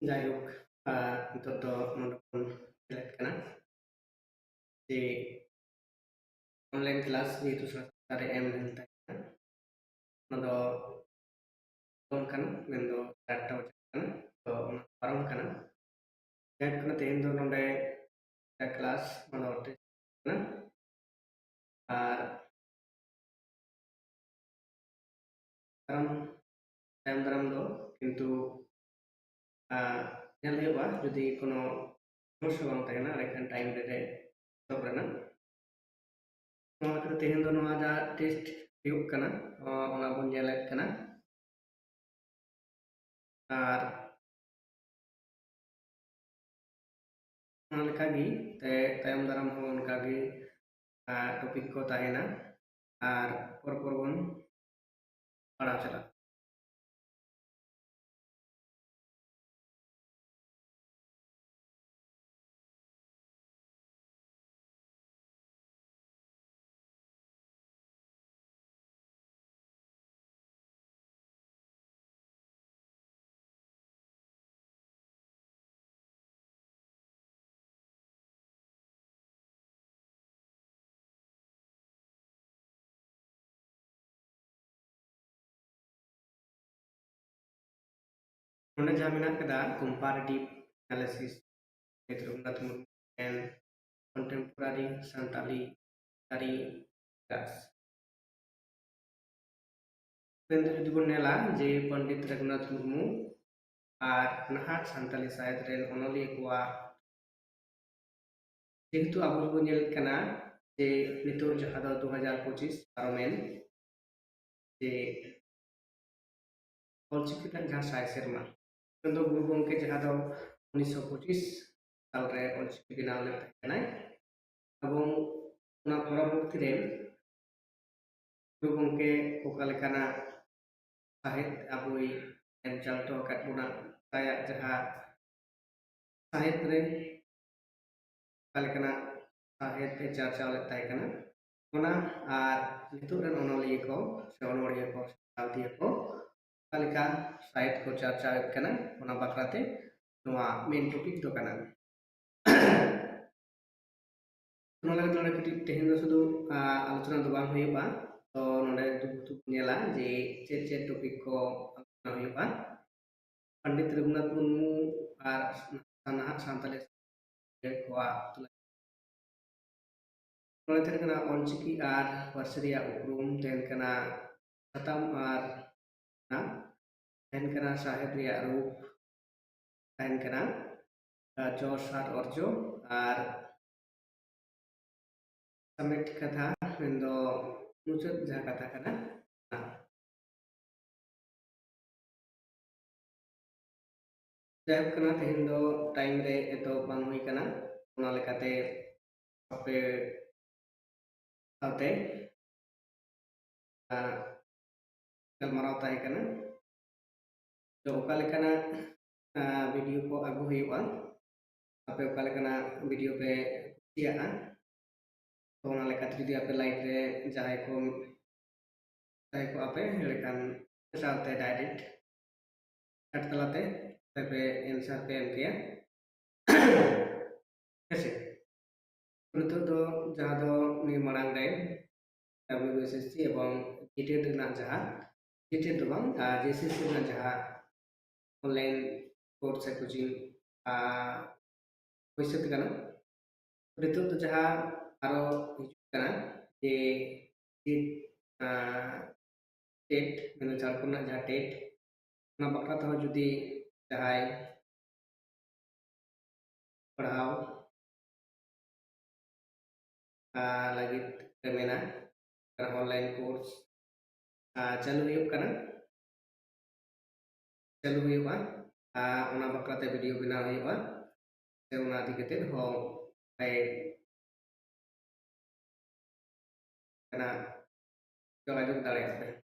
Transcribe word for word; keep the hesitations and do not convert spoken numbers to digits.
ᱡᱟᱭᱦᱳᱠ, ᱟᱨ ᱱᱤᱛᱚᱜ ᱫᱚ ᱱᱚᱰᱮ ᱵᱚᱱ ᱧᱮᱞᱮᱫ ᱠᱟᱱᱟ ᱡᱮ online class ᱡᱮᱦᱮᱛᱩ ᱥᱟᱱᱛᱟᱲ ᱨᱮ ᱮᱢ ᱞᱮᱱ ᱛᱟᱦᱮᱸ ᱠᱟᱱᱟ, ᱚᱱᱟ ᱫᱚ ᱠᱚᱢ ᱠᱟᱱᱟ, ᱢᱮᱱᱫᱚ ᱪᱟᱨᱴᱟ ᱵᱟᱡᱟᱜ ᱠᱟᱱᱟ, ᱛᱚ ᱚᱱᱟ ᱯᱟᱨᱚᱢ ᱠᱟᱱᱟ᱾ ᱡᱟᱭᱦᱳᱠ, ᱠᱟᱱᱟ ᱛᱮᱦᱮᱧ ᱫᱚ ᱱᱚᱰᱮ class ᱢᱟᱱᱟᱣ ᱛᱮ ᱠᱟᱱᱟ᱾ ᱟᱨ ᱠᱟᱨᱚᱱ ᱛᱟᱭᱚᱢ ᱫᱟᱨᱟᱢ ᱫᱚ ᱠᱤᱱᱛᱩ, ᱟᱨ ᱧᱮᱞ ᱦᱩᱭᱩᱜᱼᱟ, ᱡᱩᱫᱤ ᱠᱳᱱᱳ ᱥᱚᱢᱚᱥᱥᱟ ᱵᱟᱝ ᱛᱟᱦᱮᱱᱟ, ᱮᱸᱰᱮᱠᱷᱟᱱ time ᱨᱮ ᱥᱚᱵ ᱨᱮᱱᱟᱜ᱾ ᱱᱚᱣᱟ ᱠᱷᱟᱹᱛᱤᱨ ᱛᱮᱦᱮᱧ ᱫᱚ ᱱᱚᱣᱟ ᱡᱟᱦᱟᱸ test ᱦᱩᱭᱩᱜ ᱠᱟᱱᱟ, ᱚ-, ᱚᱱᱟ ᱵᱚᱱ ᱧᱮᱞᱮᱫ ᱠᱟᱱᱟ᱾ ᱟᱨ ᱚᱱᱟ ᱞᱮᱠᱟᱜᱮ ᱛᱮ ᱛᱟᱭᱚᱢ ᱫᱟᱨᱟᱢ ᱦᱚᱸ ᱚᱱᱠᱟᱜᱮ, ᱟᱨ topic ᱠᱚ ᱛᱟᱦᱮᱱᱟ, ᱟᱨ ᱯᱚᱨ ᱯᱚᱨ ᱵᱚᱱ ᱯᱟᱲᱦᱟᱣ ᱪᱟᱞᱟᱜᱼᱟ᱾ ᱱᱚᱰᱮ ᱡᱟᱦᱟᱸ ᱢᱮᱱᱟᱜ ᱠᱟᱫᱟ, comparative analysis with Raghunath Murmu and contemporary Santali literary class᱾ ᱢᱮᱱᱫᱚ ᱡᱩᱫᱤ ᱵᱚᱱ ᱧᱮᱞᱟ ᱡᱮ ᱯᱚᱱᱰᱤᱛ ᱨᱟᱹᱜᱷᱩᱱᱟᱛᱷ ᱢᱩᱨᱢᱩ ᱟᱨ ᱱᱟᱦᱟᱜ ᱥᱟᱱᱛᱟᱞᱤ ᱥᱟᱶᱦᱮᱫ ᱨᱮᱱ ᱚᱱᱚᱞᱤᱭᱟᱹ ᱠᱚᱣᱟᱜ, ᱡᱮᱦᱮᱛᱩ ᱟᱵᱚ ᱵᱚᱱ ᱧᱮᱞᱮᱫ ᱠᱟᱱᱟ ᱡᱮ ᱱᱤᱛᱚᱜ ᱡᱟᱦᱟᱸ ᱫᱚ ᱫᱩ ᱦᱟᱡᱟᱨ ᱯᱚᱸᱪᱤᱥ ᱯᱟᱨᱚᱢᱮᱱ, ᱡᱮ ᱚᱞᱪᱤᱠᱤ ᱨᱮᱱᱟᱜ ᱡᱟᱦᱟᱸ ᱥᱟᱭ ᱥᱮᱨᱢᱟ, ᱢᱮᱱᱫᱚ ᱜᱩᱨᱩ ᱜᱚᱢᱠᱮ ᱡᱟᱦᱟᱸ ᱫᱚ ᱩᱱᱤᱥᱥᱚ ᱯᱚᱸᱪᱤᱥ ᱥᱟᱞᱨᱮ ᱚᱞᱪᱤᱠᱤ ᱵᱮᱱᱟᱣ ᱞᱮᱫ ᱛᱟᱦᱮᱸ ᱠᱟᱱᱟᱭ, ᱮᱵᱚᱝ ᱚᱱᱟ ᱯᱚᱨᱚᱵᱚᱨᱛᱤ ᱨᱮ ᱜᱩᱨᱩ ᱜᱚᱢᱠᱮ ᱚᱠᱟ ᱞᱮᱠᱟᱱᱟᱜ ᱥᱟᱶᱦᱮᱫ ᱟᱵᱚᱭ ᱮᱢ ᱪᱟᱞ ᱦᱚᱴᱚ ᱟᱠᱟᱫ ᱵᱚᱱᱟ, ᱟᱭᱟᱜ ᱡᱟᱦᱟᱸ ᱥᱟᱶᱦᱮᱫ ᱨᱮ ᱚᱠᱟ ᱞᱮᱠᱟᱱᱟᱜ ᱥᱟᱶᱦᱮᱫ ᱮ ᱪᱟᱨᱪᱟᱣ ᱞᱮᱫ ᱛᱟᱦᱮᱸ ᱠᱟᱱᱟ, ᱚᱱᱟ ᱟᱨ ᱱᱤᱛᱚᱜ ᱨᱮᱱ ᱚᱱᱚᱞᱤᱭᱟᱹ ᱠᱚ ᱥᱮ ᱚᱱᱚᱲᱦᱤᱭᱟᱹ ᱠᱚ ᱥᱮ ᱥᱟᱶᱛᱤᱭᱟᱹ ᱠᱚ ᱚᱠᱟ ᱞᱮᱠᱟ ᱥᱟᱶᱦᱮᱫ ᱠᱚ ᱪᱟᱨᱪᱟᱣᱮᱫ ᱠᱟᱱᱟ, ᱚᱱᱟ ᱵᱟᱠᱷᱨᱟᱛᱮ ᱱᱚᱣᱟ ᱢᱮᱱ ᱴᱚᱯᱤᱠ ᱫᱚ ᱠᱟᱱᱟ᱾ ᱚᱱᱟ ᱞᱟᱹᱜᱤᱫ ᱱᱚᱰᱮ ᱠᱟᱹᱴᱤᱡ ᱛᱮᱦᱮᱧ ᱫᱚ ᱥᱩᱫᱷᱩ ᱟᱞᱳᱪᱚᱱᱟ ᱫᱚ ᱵᱟᱝ ᱦᱩᱭᱩᱜᱼᱟ᱾ ᱛᱚ ᱱᱚᱰᱮ ᱫᱩ ᱧᱮᱞᱟ ᱡᱮ ᱪᱮᱫ ᱪᱮᱫ ᱴᱚᱯᱤᱠ ᱠᱚ ᱟᱞᱳᱪᱚᱱᱟ ᱦᱩᱭᱩᱜᱼᱟ᱾ ᱯᱚᱱᱰᱤᱛ ᱨᱚᱜᱷᱩᱱᱟᱛᱷ ᱢᱩᱨᱢᱩ ᱟᱨ ᱱᱟᱦᱟᱜ ᱥᱟᱱᱛᱟᱲᱤ ᱠᱚᱣᱟᱜ ᱱᱚᱰᱮ ᱛᱟᱦᱮᱱ ᱠᱟᱱᱟ ᱚᱞᱪᱤᱠᱤ ᱟᱨ ᱯᱟᱹᱨᱥᱤ ᱨᱮᱭᱟᱜ ᱩᱯᱨᱩᱢ, ᱛᱟᱦᱮᱱ ᱠᱟᱱᱟ ᱥᱟᱛᱟᱢ ᱟᱨ ᱛᱟᱦᱮᱱ ᱠᱟᱱᱟ ᱥᱟᱶᱦᱮᱫ ᱨᱮᱭᱟᱜ ᱨᱩᱯ, ᱛᱟᱦᱮᱱ ᱠᱟᱱᱟ ᱡᱚᱥ ᱟᱨ ᱚᱨᱡᱚ, ᱟᱨ ᱥᱟᱢᱮᱴ ᱠᱟᱛᱷᱟ ᱢᱮᱱᱫᱚ ᱢᱩᱪᱟᱹᱫ ᱡᱟᱦᱟᱸ ᱠᱟᱛᱷᱟ ᱠᱟᱱᱟ᱾ ᱡᱟᱭᱦᱳᱠ ᱠᱟᱱᱟ, ᱛᱮᱦᱮᱧ ᱫᱚ ᱴᱟᱭᱤᱢ ᱨᱮ ᱮᱛᱚᱦᱚᱵ ᱵᱟᱝ ᱦᱩᱭ ᱠᱟᱱᱟ, ᱚᱱᱟ ᱞᱮᱠᱟᱛᱮ ᱟᱯᱮ ᱥᱟᱶᱛᱮ ᱜᱟᱞᱢᱟᱨᱟᱣ ᱛᱟᱦᱮᱸ ᱠᱟᱱᱟ᱾ ᱛᱚ ᱚᱠᱟ ᱞᱮᱠᱟᱱᱟᱜ ᱵᱷᱤᱰᱤᱭᱳ ᱠᱚ ᱟᱹᱜᱩ ᱦᱩᱭᱩᱜᱼᱟ, ᱟᱯᱮ ᱚᱠᱟ ᱞᱮᱠᱟᱱᱟᱜ ᱵᱷᱤᱰᱤᱭᱳ ᱯᱮ ᱠᱩᱥᱤᱭᱟᱜᱼᱟ, ᱛᱚ ᱚᱱᱟ ᱞᱮᱠᱟᱛᱮ ᱡᱩᱫᱤ ᱟᱯᱮ ᱞᱟᱭᱤᱠ ᱨᱮ ᱡᱟᱦᱟᱸᱭ ᱠᱚ ᱛᱟᱦᱮᱸ ᱠᱚᱜᱼᱟ ᱯᱮ, ᱮᱸᱰᱮᱠᱷᱟᱱ ᱥᱟᱶᱛᱮ ᱰᱟᱭᱨᱮᱠᱴ ᱪᱮᱴ ᱛᱟᱞᱟᱛᱮ ᱟᱯᱮ ᱯᱮ ᱮᱱᱥᱟᱨ ᱯᱮ ᱮᱢ ᱠᱮᱭᱟ᱾ ᱦᱮᱸᱥᱮ, ᱱᱤᱛᱚᱜ ᱫᱚ ᱡᱟᱦᱟᱸ ᱫᱚ ᱱᱤᱭᱟᱹ ᱢᱟᱲᱟᱝ ᱨᱮ W B S S C ᱮᱵᱚᱝ ᱡᱤᱴᱮᱴ ᱨᱮᱱᱟᱜ ᱡᱟᱦᱟᱸ, ᱡᱤᱴᱮᱴ ᱫᱚ ᱵᱟᱝ, ᱡᱮ ᱮᱥ ᱮᱥ ᱥᱤ ᱨᱮᱱᱟᱜ ᱡᱟᱦᱟᱸ ᱚᱱᱞᱟᱭᱤᱱ ᱠᱳᱨᱥ ᱥᱮ ᱠᱳᱪᱤᱝ ᱦᱩᱭ ᱥᱟᱹᱛ ᱠᱟᱱᱟ᱾ ᱱᱤᱛᱚᱜ ᱫᱚ ᱡᱟᱦᱟᱸ ᱟᱨᱚ ᱦᱤᱡᱩᱜ ᱠᱟᱱᱟ ᱡᱮ ᱴᱮᱴ, ᱢᱮᱱᱫᱚ ᱡᱷᱟᱲᱠᱷᱚᱸᱰ ᱨᱮᱱᱟᱜ ᱡᱟᱦᱟᱸ ᱴᱮᱴ, ᱚᱱᱟ ᱵᱟᱠᱷᱨᱟ ᱛᱮᱦᱚᱸ ᱡᱩᱫᱤ ᱡᱟᱦᱟᱸᱭ ᱯᱟᱲᱦᱟᱣ ᱞᱟᱹᱜᱤᱫ ᱯᱮ ᱢᱮᱱᱟ, ᱚᱱᱞᱟᱭᱤᱱ ᱠᱳᱨᱥ ᱪᱟᱹᱞᱩ ᱦᱩᱭᱩᱜ ᱠᱟᱱᱟ, ᱪᱟᱹᱞᱩ ᱦᱩᱭᱩᱜᱼᱟ᱾ ᱟᱨ ᱚᱱᱟ ᱵᱟᱠᱷᱨᱟᱛᱮ ᱵᱷᱤᱰᱤᱭᱳ ᱵᱮᱱᱟᱣ ᱦᱩᱭᱩᱜᱼᱟ, ᱥᱮ ᱚᱱᱟ ᱤᱫᱤ ᱠᱟᱛᱮ ᱦᱚᱸ ᱯᱮ ᱠᱟᱱᱟ, ᱡᱳᱜᱟᱡᱳᱜᱽ ᱫᱟᱲᱮᱭᱟᱜᱼᱟ ᱯᱮ᱾